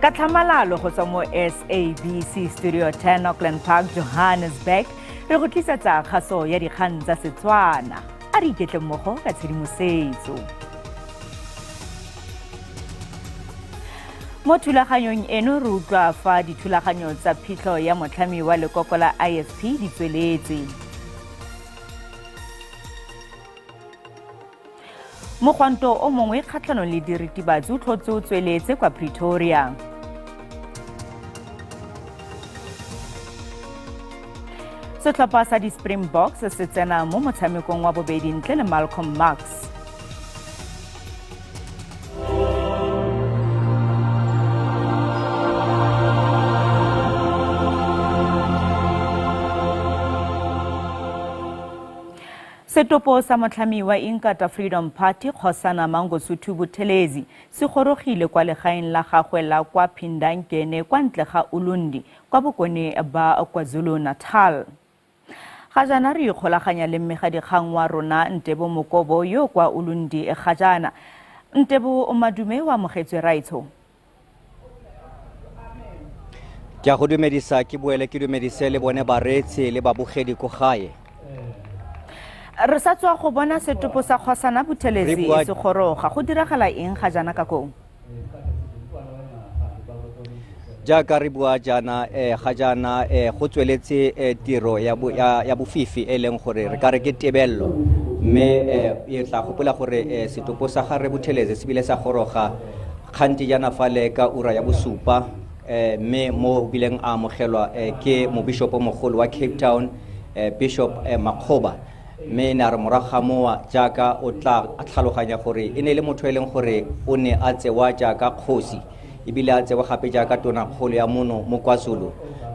Ka tlhamalalo go tswa mo SABC Studio 10 Auckland Park, Johannesburg, re go tlisetsa kgaso ya dikgang tsa Setswana. A re iketle mmogo ka tshedimosetso. Mo thulaganyong eno re utlwa fa dithulaganyo tsa phitlho ya motlhami wa lekoko la IFP di tsweletse. Mogwanto o mongwe kgatlhanong le diritibatsi o tlhotse o tsweletse kwa Pretoria. Setlhopha sa di-Springboks se tsena mo motshamekong wa bobedi ntle le Malcolm Marx. Setopo sa motlhami wa Inkatha Freedom Party Kgosana Mangosuthu Buthelezi se gorogile kwa legaeng la gagwe la kwa Phindangene kwa ntle ga Ulundi kwa bokone ba KwaZulu-Natal. Ga jaana re ikgolaganya le mmegadikgang wa rona Ntebo Mokobo yo kwa Ulundi ga jaana. Ntebo Madume o amogetswe raitsho. Ke a go dumedisa, ke boele ke dumedise le bone bareetsi le babogedi ko gae. Re sa tswa go bona setopo sa Kgosana Buthelezi se goroga. Go diragala eng ga jaana ka koo? Jaaka re bua jaana, ga jaana go tsweletse tiro ya bofifi e leng gore re ka re ke tebello, mme e tla gopola gore setopo sa ga Rre Buthelezi se bile sa goroga kganti jaana fale ka ura ya bosupa, mme mo o bileng a amogelwa ke mobishopo mogolo wa Cape Town, Bishop Makgoba. Mme ne a re morago ga mowa, jaaka o tla tlhaloganya gore e ne e le motho e leng gore o ne a tsewa jaaka kgosi, ebile a tsewa gape jaaka tonakgolo ya mono mo KwaZulu,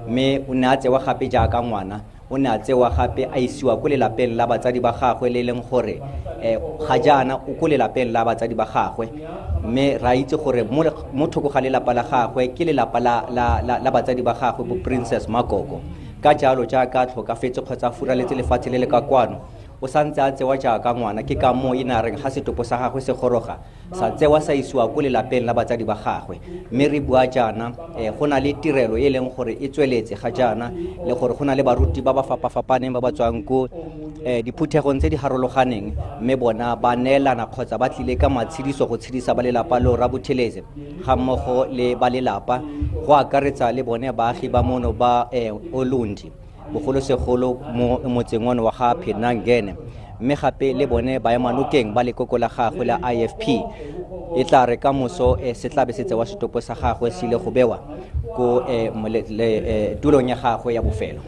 mme o ne a tsewa gape jaaka ngwana. O ne a tsewa gape a isiwa ko lelapeng la batsadi ba gagwe, le e leng gore ga jaana o ko lelapeng la batsadi ba gagwe. Mme ra itse gore mo thoko ga lelapa la gagwe ke lelapa la batsadi ba gagwe bo Princess Makoko. Ka jalo jaaka a tlhokafetse kgotsa a furaletse lefatshe le le ka kwano, o santse a tsewa jaaka ngwana. Ke ka moo e ne a reng ga setopo sa gagwe se goroga, sa tsewa sa isiwa ko lelapeng la batsadi ba gagwe. Mme re bua jaana, go na le tirelo e e leng gore e tsweletse ga jaana, le gore go na le baruti ba ba fapafapaneng ba ba tswang ko diphuthegong tse di harologaneng, mme bona ba neelana kgotsa ba tlile ka matshediso go tshedisa ba lelapa loo Rabuthelezi ga mmogo le ba lelapa, go akaretsa le bone baagi ba mono ba Olundi, bogolosegolo mo motseng ono wa ga Phenangene, mme gape le bone baemanokeng ba lekoko la gagwe la IFP. E tla re ka moso se tla be se tsewa setopo sa gagwe se ile go bewa ko tulong ya gagwe ya bofelo.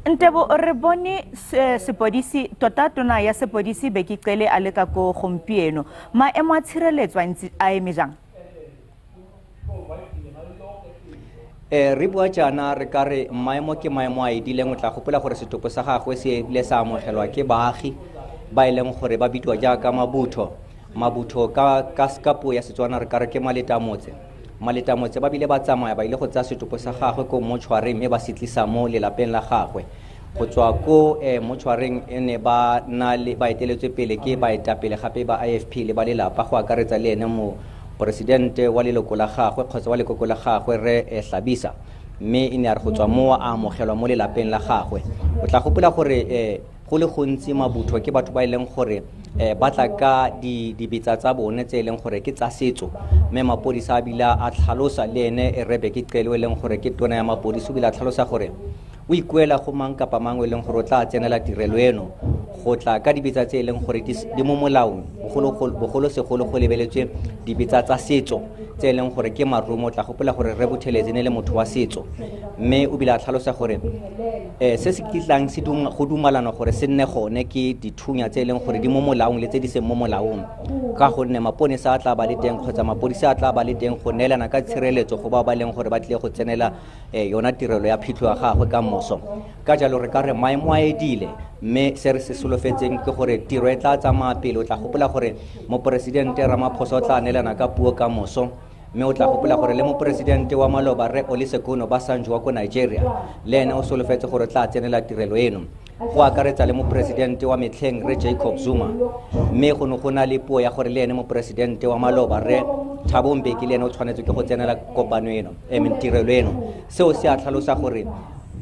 Ntebo, re bone sepodisi, tota tona ya sepodisi Bheki Cele a le ka ko gompieno. Maemo a tshireletso a ntse a eme jang? Re bua jaana re ka re maemo ke maemo a edileng. O tla gopola gore setopo sa gagwe se ile sa amogelwa ke baagi ba e leng gore ba bidiwa jaaka mabutho. Mabutho ka puo ya Setswana re ka re ke maletamotse. Maletamotse ba bile ba tsamaya ba ile go tsaya setopo sa gagwe ko motšhwareng, mme ba se tlisa mo lelapeng la gagwe. Go tswa ko motšhwareng e ne ba na le ba eteletswe pele ke baetapele gape ba IFP le ba lelapa, go akaretsa le ene mo moporesidente wa leloko la gagwe kgotsa wa lekoko la gagwe Rre Hlabisa, mme e ne ya re go tswa moo a amogelwa mo lelapeng la gagwe. O tla gopola gore go le gontsi mabutho ke batho ba e leng gore ba tla ka dibetsa tsa bone tse e leng gore ke tsa setso, mme mapodisa a bile a tlhalosa le ene Rre Bheki Cele o e leng gore ke tona ya mapodisi, o bile a tlhalosa gore o ikuela go mang kapa mang o e leng gore o tla tsenela tirelo eno go tla ka dibetsa tse e leng gore di mo molaong, bogolosegolo go lebeletswe dibetsa tsa setso tse e leng gore ke marumo. O tla gopola gore Rre Buthelezi ne le motho wa setso, mme o bile a tlhalosa gore se se kitlang se go dumalana gore se nne gone ke dithunya tse e leng gore di mo molaong le tse di seng mo molaong, ka gonne maponesa a tla ba le teng kgotsa mapodisa a tla ba le teng go neelana ka tshireletso go bao ba leng gore ba tlile go tsenela yona tirelo ya phitlho ya gagwe ka moso. Ka jalo re ka re maemo a edile, mme se re se solofetseng ke gore tiro e tla tsamaya pele. O tla gopola gore moporesidente Ramaphosa o tla neelana ka puo ka moso, mme o tla gopola gore le moporesidente wa maloba Rre Olusegun Obasanjo wa ko Nigeria le ene o solofetse gore o tla tsenela tirelo eno. Go akaretsa le moporesidente wa metlheng Rre Jacob Zuma, mme go ne go na le puo ya gore le ene moporesidente wa maloba Rre Thabo Mbeki le ene o tshwanetswe ke go tsenela kopano eno, I mean, tirelo eno. Seo se a tlhalosa gore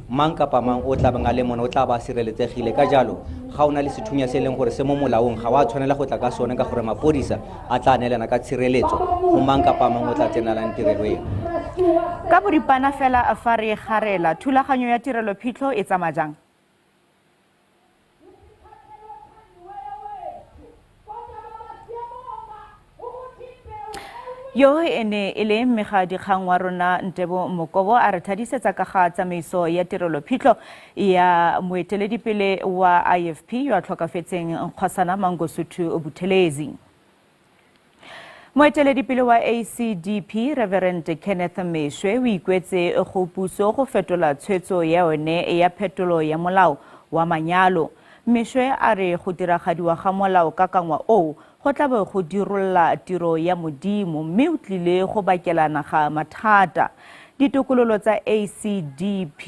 mang kapa mang o tla beng a le mone o tla ba sireletsegile. Ka jalo ga o na le sethunya se e leng gore se mo molaong, ga wa tshwanela go tla ka sone, ka gore mapodisa a tla neelana ka tshireletso go mang kapa mang o tla tsenelang tirelo eno. Ka boripana fela fa re garela, thulaganyo ya tirelo phitlho e tsamaya jang? Yo e ne e le mmegadikgang wa rona Ntebo Mokobo a re thadisetsa ka ga tsamaiso ya tirelo phitlho ya moeteledipele wa IFP yo a tlhokafetseng Kgosana Mangosuthu Buthelezi. Moeteledipele wa ACDP Reverend Kenneth Meshwe o ikwetse go puso go fetola tshwetso ya yone ya phetolo ya molao wa manyalo. Meshwe a re go diragadiwa ga molao kakangwa oo go tla be go dirolola tiro ya Modimo mme o tlile go bakela naga mathata. Ditokololo tsa ACDP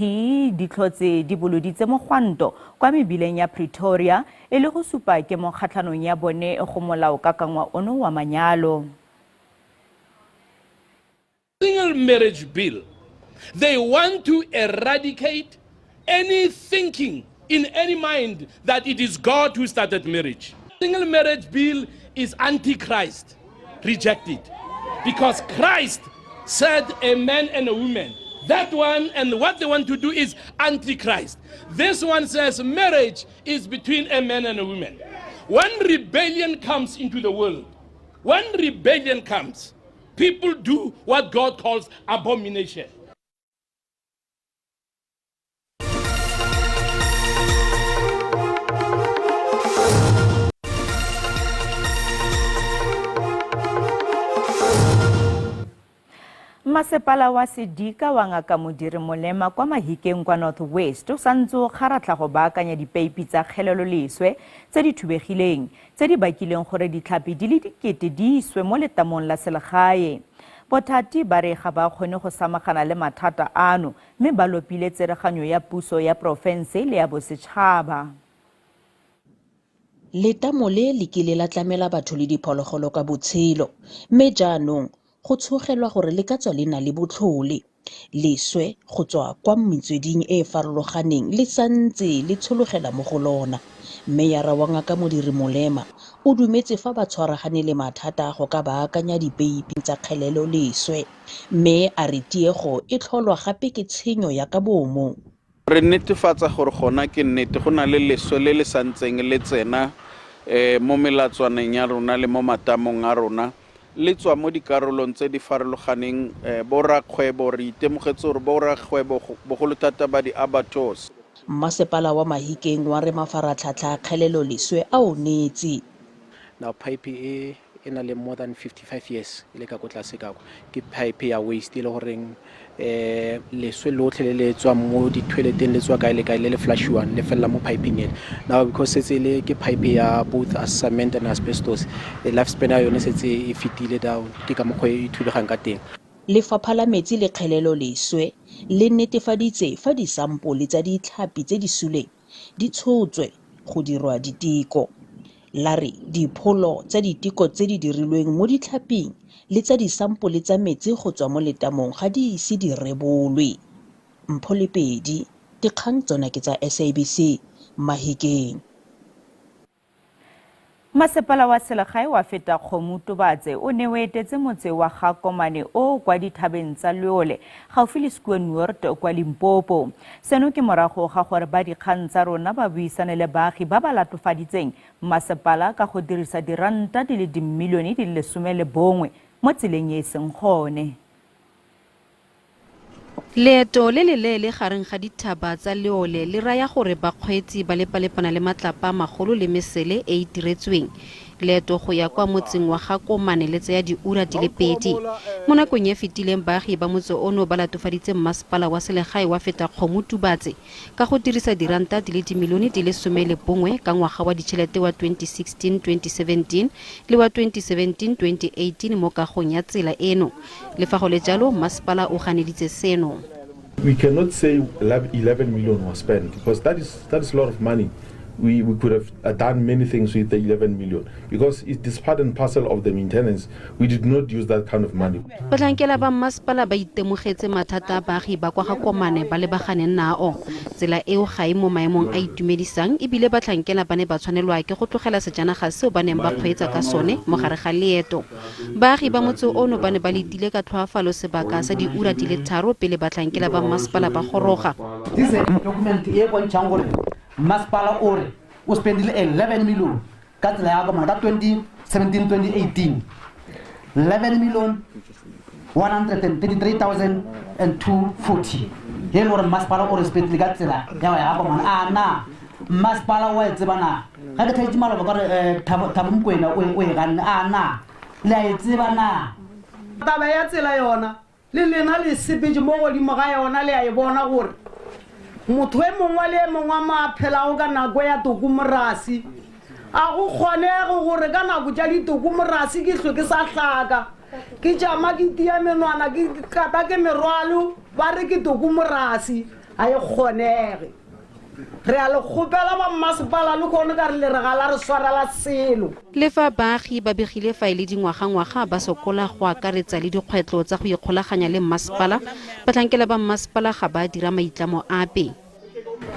di tlhotse di boloditse mogwanto kwa mebileng ya Pretoria e le go supa kemo kgatlhanong ya bone go molao kakangwa ono wa manyalo. Single marriage bill. They want to eradicate any thinking in any mind that it is God who started marriage. Single marriage bill is antichrist. Reject it. Because Christ said a man and a woman. That one, and what they want to do is antichrist. This one says marriage is between a man and a woman. When rebellion comes into the world, when rebellion comes, people do what God calls abomination. Masepala wa Sedika wa Ngaka Modiri Molema kwa Mahikeng kwa North West o santse o kgaratlha go baakanya dipeipi tsa kgeleloleswe tse di thubegileng tse di bakileng gore ditlhapi di le dikete di iswe mo letamong la selegae. Bothati ba re ga ba kgone go samagana le mathata ano mme ba lopile tsereganyo ya puso ya porofense le ya bosetšhaba. Letamo le le kile la tlamela batho le diphologolo ka botshelo, mme jaanong go tshogelwa gore le ka tswa le na le botlhole. Leswe go tswa kwa metsweding e e farologaneng le santse le tshologela mo go lona. Meyara wa Ngaka Modiri Molema o dumetse fa ba tshwaragane le mathata a go ka baakanya dipeipi tsa kgelelo leswe, mme a re tiego e tlholwa gape ke tshenyo ya ka bomo. Re netefatsa gore gona ke nnete go na le leswe le le santseng le tsena mo melatswaneng ya rona le mo matamong a rona, le tswa mo dikarolong tse di farologaneng. Borakgwebo, re itemogetse gore borakgwebo bogolo thata ba di-abattoirs. Mmasepala wa Mahikeng wa re mafaratlhatlha a kgelelo leswe a onetse. Now pipe e e na le more than 55 years e le ka ko tlase ka kwa, ke pipe ya waste e le goreng leswe lotlhe le le tswang mo di-toileteng le tswa kae le kae le le flushiwang le felela mo pipeng ele. Now because setse le ke pipe ya both cement and asbestos, lifespan ya yone setse e fetile down, ke ka mokgwa e thubegang ka teng. Lefapha la Metsi le Kgelelo Leswe le netefaditse fa disampole tsa ditlhapi tse di suleng di tshotswe go dirwa diteko. La re dipholo tsa diteko tse di dirilweng mo ditlhaping le tsa disampole tsa metsi go tswa mo letamong ga di ise di rebolwe. Mpho Lepedi, dikgang tsona ke tsa SABC, Mahikeng. Masepala wa selegae wa feta Kgomo Tubatse o ne o etetse motse wa ga Komane o kwa dithabeng tsa Leole gaufi le Skoonwoord kwa Limpopo. Seno ke morago ga gore ba dikgang tsa rona ba buisane le baagi ba ba latofaditseng masepala ka go dirisa diranta di le dimilione di le 11 mo tseleng e e seng gone. Leeto le leleele gareng ga dithaba tsa Leole le raya gore bakgweetsi ba lepalepana le matlapa a magolo le mesele e e tiretsweng. Leeto go ya kwa motseng wa ga Komane le tsaya diura di le 2. Mo nakong e fetileng baagi ba motse ono ba latofaditse mmasepala wa selegae wa feta Kgomo Tubatse ka go dirisa diranta di le dimilione di le 11 ka ngwaga wa ditšhelete wa 2016-2017 le wa 2017-2018 mo kagong ya tsela eno. Le fa go le jalo, mmasepala o ganeditse seno. We cannot say 11 million was spent because that is that is a lot of money. We, we could have uh, done many things with the 11 million because it is part and parcel of the maintenance. We did not use that kind of money. Batlhankela ba mmasepala ba itemogetse mathata a baagi ba kwa ga Komane ba lebaganeng nao. Tsela eo ga e mo maemong a itumedisang ebile batlhankela ba ne ba tshwanelwa ke go tlogela sejanaga seo ba neng ba kgweetsa ka sone mo gare ga leeto. Baagi ba motse ono ba ne ba letile ka tlhoafalo sebaka sa diura di le tharo pele batlhankela ba mmasepala ba goroga. This document e bontšhang gore masepala o re o spendile 11 million ka tsela ya komana ka 2017 2018 11 million 133,240 e le gore masepala o re spendile ka tsela ya ya komana a na masepala wa e tseba na ga ke tlhaitse maloba ka re Thabo Mokoena o e ganne a na le a e tseba na taba ya tsela yona le lena le sepetse mo godimo ga yona le a e bona gore motho e mongwe le e mongwe a mo a phelago ka nako ya tokomorasi a go kgonege gore ka nako tša ditokomorasi ke hlwe ke sa hlaka ke tšama ke tia menwana ke kata ke merwalo ba re ke tokomorasi a e kgonege re a le kgopela ba mmasepala le kgone ka re le re ga la re swarela selo. Le fa baagi ba begile fa e le dingwagangwaga ba sokola go akaretsa le dikgwetlho tsa go ikgolaganya le mmasepala, batlhankela ba mmasepala ga ba a dira maitlamo ape.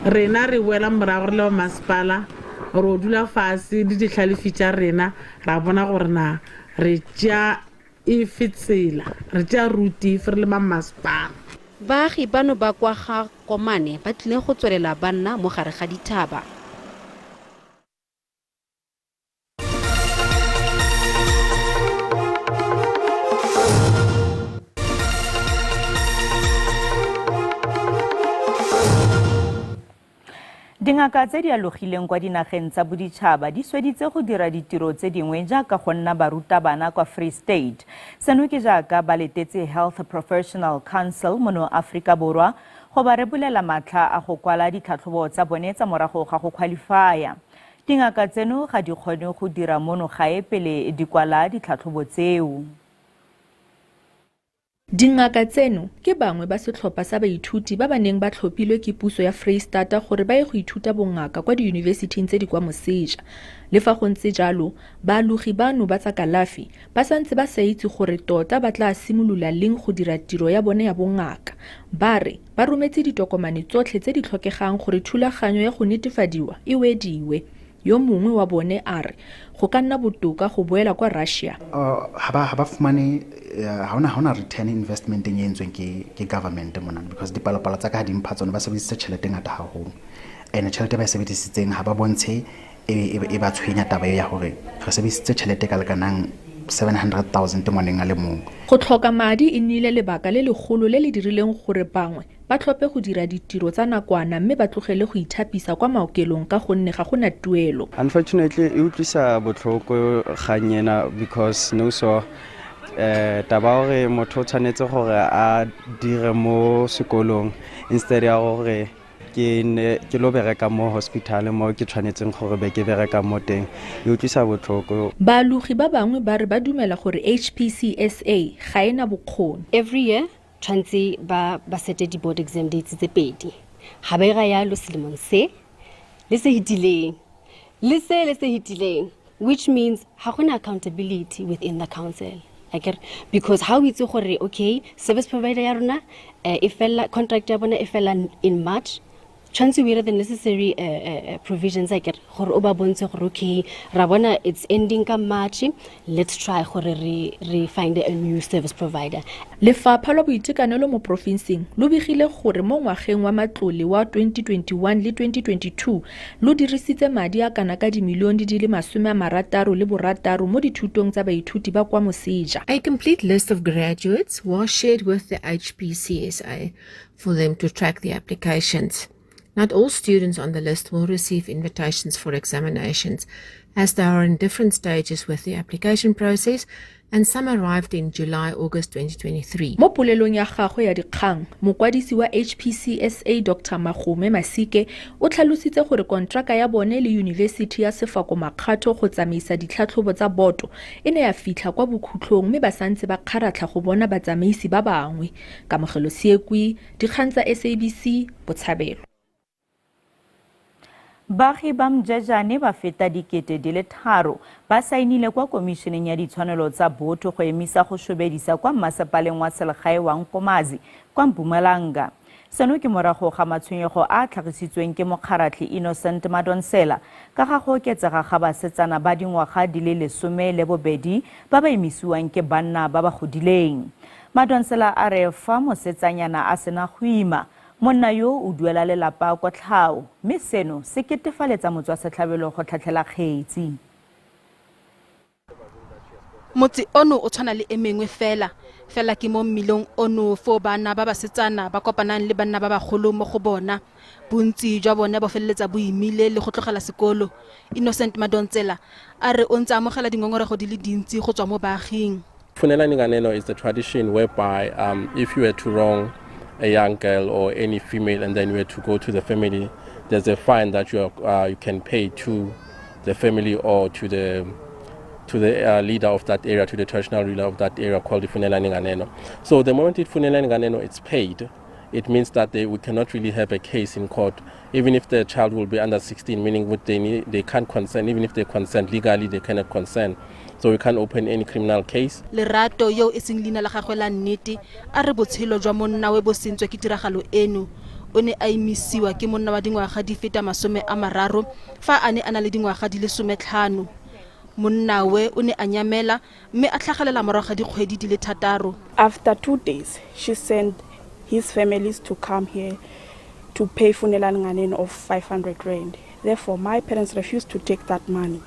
Rena re boela morago re le ba masepala, ro dula fase le dihlalefi tša rena ra bona gore na re tšea efe tsela, re tšea route efe re le ba masepala. Baagi bano ba kwa ga Komane ba tlile go tswelela ba nna mo gare ga dithaba. Dingaka tse di alogileng kwa dinageng tsa boditšhaba di sweditse go dira ditiro tse dingwe jaaka go nna barutabana kwa Free State. Seno ke jaaka ba letetse Health Professional Council mono Aforika Borwa go ba rebolela matlha a go kwala ditlhatlhobo tsa bone tsa morago ga go khwalifaya. Dingaka tseno ga di kgone go dira mono gae pele di kwala ditlhatlhobo tseo. Dingaka tseno ke bangwe ba setlhopha sa baithuti ba ba neng ba tlhophilwe ke puso ya Freistata gore ba ye go ithuta bongaka kwa diyunibesithing tse di kwa moseja. Le fa go ntse jalo, baalogi bano ba tsa kalafi ba santse ba sa itse gore tota ba tla simolola leng go dira tiro ya bone ya bongaka. Ba re ba rometse ditokomane tsotlhe tse di tlhokegang gore thulaganyo ya go netefadiwa e wediwe. Yo mongwe wa bone a re go ka nna botoka go boela kwa Russia. Ha ba ha ba fumane ha hona ha hona return investment-eng e entsweng ke ke government mona because dipalopalo tsa ka ha di mpha tsone ba sebedisitse tjhelete e ngata haholo and tjhelete e ba e sebedisitseng ha ba bontshe e, e, e ba tshwenya taba e ya hore re sebedisitse tjhelete e ka lekanang 700,000 ngwaneng a le mong. Go tlhoka madi e nnile lebaka le legolo le le dirileng gore bangwe ba tlhophe go dira ditiro tsa nakwana mme ba tlogele go ithapisa kwa maokelong ka gonne ga go na tuelo. Unfortunately e utlwisa botlhoko kgang ena because no so eh taba gore motho o tshwanetse gore a dire mo sekolong instead ya gore ke ne ke lo bereka mo hospital mo ke tshwanetseng gore be ke bereka mo teng e utlwisa botlhoko. Baalogi ba bangwe ba re ba dumela gore HPCSA ga e na bokgoni. Every year tshwanetse ba ba sete di-board exam dates tse pedi ga ba ira yalo selemong se le se hitileng le se le se hitileng which means ga gona accountability within the council akere because ha o itse gore okay service provider ya rona eh, e fela contract ya bona e fela in March tshwanetse o dire the necessary uh, uh, provisions akere gore o ba bontshe gore okay ra bona it's ending ka March let's try gore re re find a new service provider. Lefapha lwa Boitekanelo mo porofenseng lo begile gore mo ngwageng wa matlole wa 2021 le 2022 lo dirisitse madi a kana ka dimilione di le 66 mo dithutong tsa baithuti ba kwa moseja. A complete list of graduates was shared with the HPCSA for them to track the applications. Not all students on the list will receive invitations for examinations. as they are in different stages with the application process and some arrived in July, August 2023. Mo polelong ya gagwe ya dikgang, mokwadisi wa HPCSA Dr Magome Masike o tlhalositse gore kontraka ya bone le Yunibesithi ya Sefako Makgatho go tsamaisa ditlhatlhobo tsa boto e ne ya fitlha kwa bokhutlong mme ba santse ba kgaratlha go bona batsamaisi ba bangwe. Kamogelo Seekwi, Dikgang tsa SABC, Botshabelo. Baagi ba Mjejane ba feta 3000 ba saenile kwa Komišeneng ya Ditshwanelo tsa Botho go emisa go shobedisa kwa mmasepaleng wa selegae wa Nkomazi kwa Mpumalanga. Seno ke morago ga matshwenyego a a tlhagisitsweng ke mokgaratlhi Innocent Madonsela ka ga go oketsega ga basetsana ba dingwaga di le 12 ba ba imisiwang ke banna ba ba godileng. Madonsela a re fa mosetsanyana a sena go ima, monna yo o duela lelapa kotlhao, mme seno se ketefaletsa motswasetlhabelo go tlhatlhela kgetsi. Motse ono o tshwana le e mengwe fela, fela ke mo mmilong ono foo bana ba basetsana ba kopanang le banna ba bagolo mo go bona. Bontsi jwa bone bo feleletsa bo imile le go tlogela sekolo. Innocent Madonsela a re o ntse amogela dingongorego di le dintsi go tswa mo baaging. Funelani Nganeno is the tradition whereby if you were to wrong a young girl or any female and then you were to go to the family, there's a fine that you can pay to the family or to the leader of that area, to the traditional ruler of that area called the Funelani Nganeno. So the moment it Funelani Nganeno is paid, it means that we cannot really have a case in court, even if the child will be under 16, meaning what they need, they can't consent. Even if they consent legally, they cannot consent. So we can't open any criminal case. Lerato yo e seng leina la gagwe la nnete a re botshelo jwa monna we bo sentswe ke tiragalo eno. O ne a imisiwa ke monna wa dingwaga di feta 30 fa a ne a na le dingwaga di le 15. Monna we o ne a nyamela mme a tlhagelela morago ga dikgwedi di le 6. After 2 days, she sent his families to come here to pay Funelani Nganeno of 500 rand. Therefore, my parents refused to take that money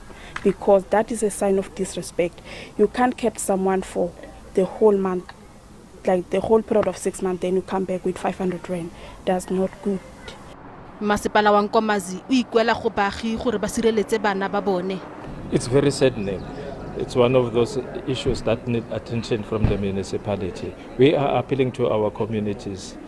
because that is a sign of disrespect. You can't keep someone for the whole month, like the whole period of 6 months, then you come back with 500 rand. That's not good. Masepala wa Nkomazi o ikuela go baagi gore ba sireletse bana ba bone. It's very saddening. It's one of those issues that need attention from the municipality. We are appealing to our communities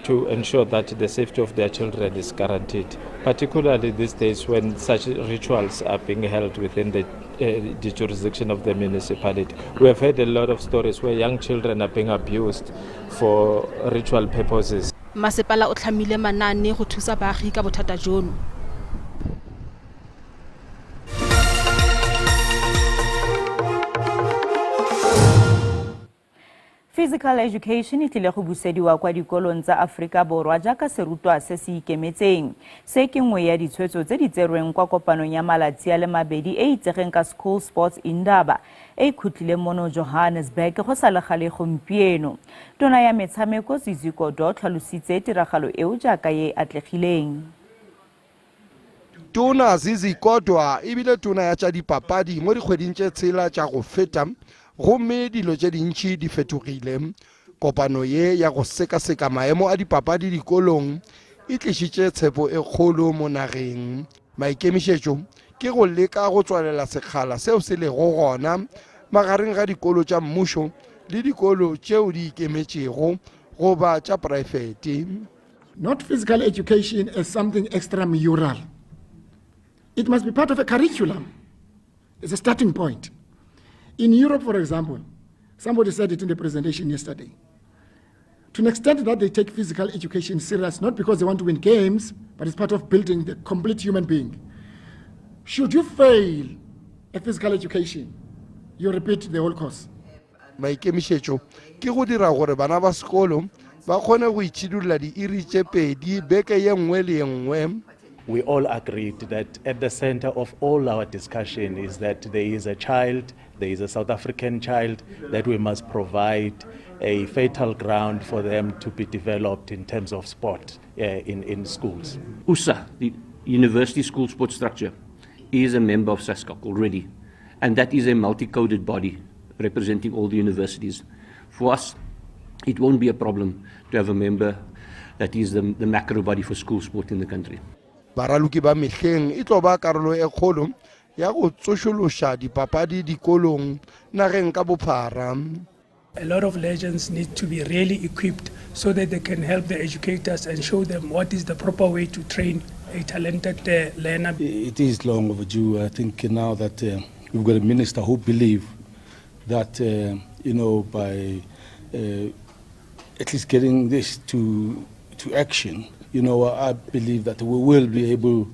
to ensure that the safety of their children is guaranteed, particularly these days when such rituals are being held within the jurisdiction of the municipality. We have heard a lot of stories where young children are being abused for ritual purposes. Masepala o tlhamile manaane go thusa baagi ka bothata jono. Physical education e tlile go busediwa kwa dikolong tsa Afrika Borwa jaaka serutwa se se ikemetseng. Se ke nngwe ya ditshwetso tse di tserweng kwa kopanong ya malatsi a le mabedi e itsegeng ka School Sports Indaba e e khutlileng mono Johannesburg go sa le gale gompieno. Tona ya metshameko Zizi Kodwa o tlhalositse tiragalo eo jaaka e e atlegileng. Tona Zizi Kodwa ebile tona ya tša dipapadi mo dikgweding tše tshela tša go feta, gomme dilo tše dintši di fetogile. Kopano ye ya go sekaseka maemo a dipapadi dikolong e tlišitše tshepo e kgolo mo nageng. Maikemišetšo ke go leka go tswalela sekgala seo se lego gona magareng ga dikolo tša mmušo le dikolo tšeo di ikemetšego goba tša praefete. Not physical education as something extramural. It must be part of a curriculum. It's a starting point. In Europe, for example, somebody said it in the presentation yesterday. To an extent that they take physical education serious, not because they want to win games, but it's part of building the complete human being. Should you fail a physical education, you repeat the whole course. Maikemišetšo ke go dira gore bana ba sekolo ba kgone go itšhidulla diiri tše pedi beke ye nngwe le ye nngwe. We all agreed that at the center of all our discussion is that there is a child, there is a South African child that we must provide a fertile ground for them to be developed in terms of sport in schools. USA, the University School Sport Structure, is a member of SASCOC already, and that is a multi-coded body representing all the universities. For us, it won't be a problem to have a member that is the macro body for school sport in the country. Baraloki ba mehleng e tlo ba karolo e kgolo ya go tsošološa dipapadi dikolong nageng ka bophara. A lot of legends need to be really equipped so that they can help the educators and show them what is the proper way to train a talented learner. It is long overdue. I think now that we've got a minister who believes that, by at least getting this to action, I believe that we will be able,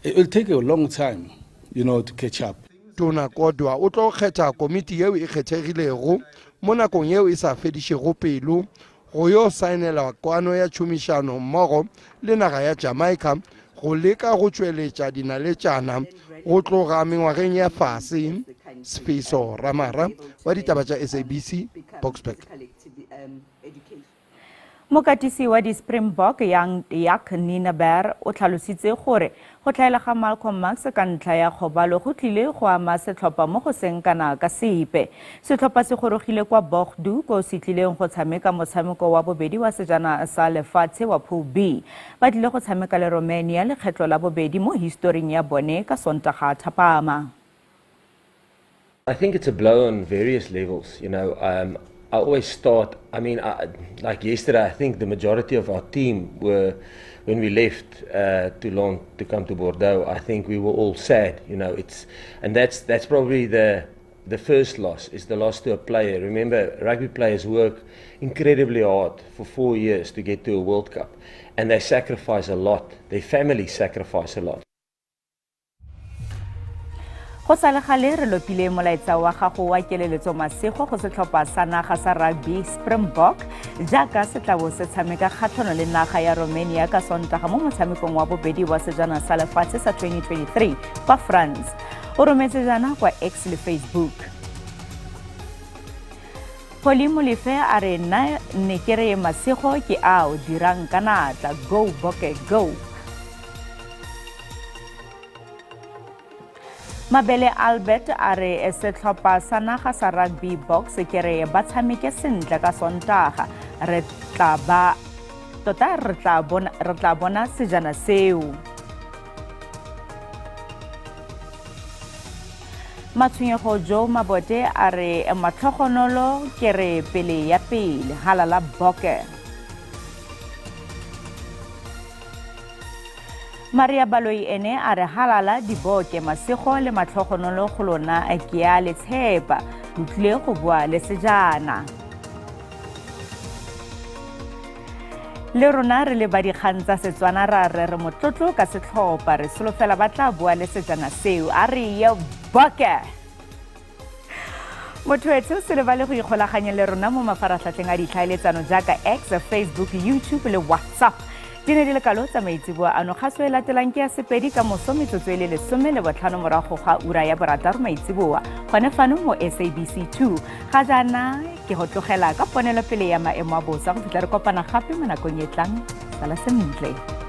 it will take a long time to catch up. Tona Kodwa o tlo kgetha komiti yeo e kgethegilego mo nakong yeo e sa fedišego pelo go yo saenela kwano ya tšhomišano mmogo le naga ya Jamaica go leka go tšweletša dinaletšana go tloga mengwageng ya fase. Sfiso Ramara wa ditaba tša SABC, Boksburg. Mokatisi wa di-Springbok Jacques Nienaber o tlhalositse gore go tlhaela ga Malcolm Marx ka ntlha ya kgobalo go tlile go ama setlhopha mo go seng kana ka sepe. Setlhopha se gorogile kwa Bordeaux ko se tlileng go tshameka motshameko wa bobedi wa sejana sa lefatshe wa Pool B. Ba tlile go tshameka le Romania lekgetlo la bobedi mo historing ya bone ka Sontaga thapama. I think it's a blow on various levels. I always start, I mean, like yesterday, I think the majority of our team were, when we left Toulon to come to Bordeaux, I think we were all sad, and that's probably the first loss, is the loss to a player. Remember, rugby players work incredibly hard for 4 years to get to a World Cup, and they sacrifice a lot. Their families sacrifice a lot. Go sa le gale re lopile molaetsa wa gago wa keleletso masego go setlhopha sa naga sa rugby Springbok jaaka se tla bo se tshameka kgatlhano le naga ya Romania ka Sontaga mo motshamekong wa bobedi wa sejana sa lefatshe sa 2023 kwa France. O rometse jaana kwa X le Facebook. Polly Molefe a re nna ne ke re masego ke ao dirang ka natla, go Bokke go. Mabele Albert a re setlhopha sa naga sa rugby Boks ke re ba tshameke sentle ka Sontaga, re tla ba tota re tla bona sejana seo. Matshwenyego Joe Mabote a re matlhogonolo ke re pele ya pele, halala Bokke. Maria Baloi ene a re halala diboke masego le matlhogonolo go lona ke a le tshepa, lo tlile go boa le sejana. Le rona re le ba dikgang tsa Setswana ra re re motlotlo ka setlhopha, re solofela ba tla boa le sejana seo, a re ye Bokke. Motho etsho se lebale go ikgolaganya le rona mo mafaratlhatlheng a ditlhaeletsano jaaka X, Facebook, YouTube le WhatsApp. Di ne di le kalo tsa maitseboa ano. Kgaso e latelang ke ya Sepedi ka moso metsotso e le 15 morago ga ura ya 6 maitseboa gone fano mo SABC 2. Ga jaana ke go tlogela ka ponelopele ya maemo a bosa go fitlha re kopana gape mo nakong e tlang. Sala sentle.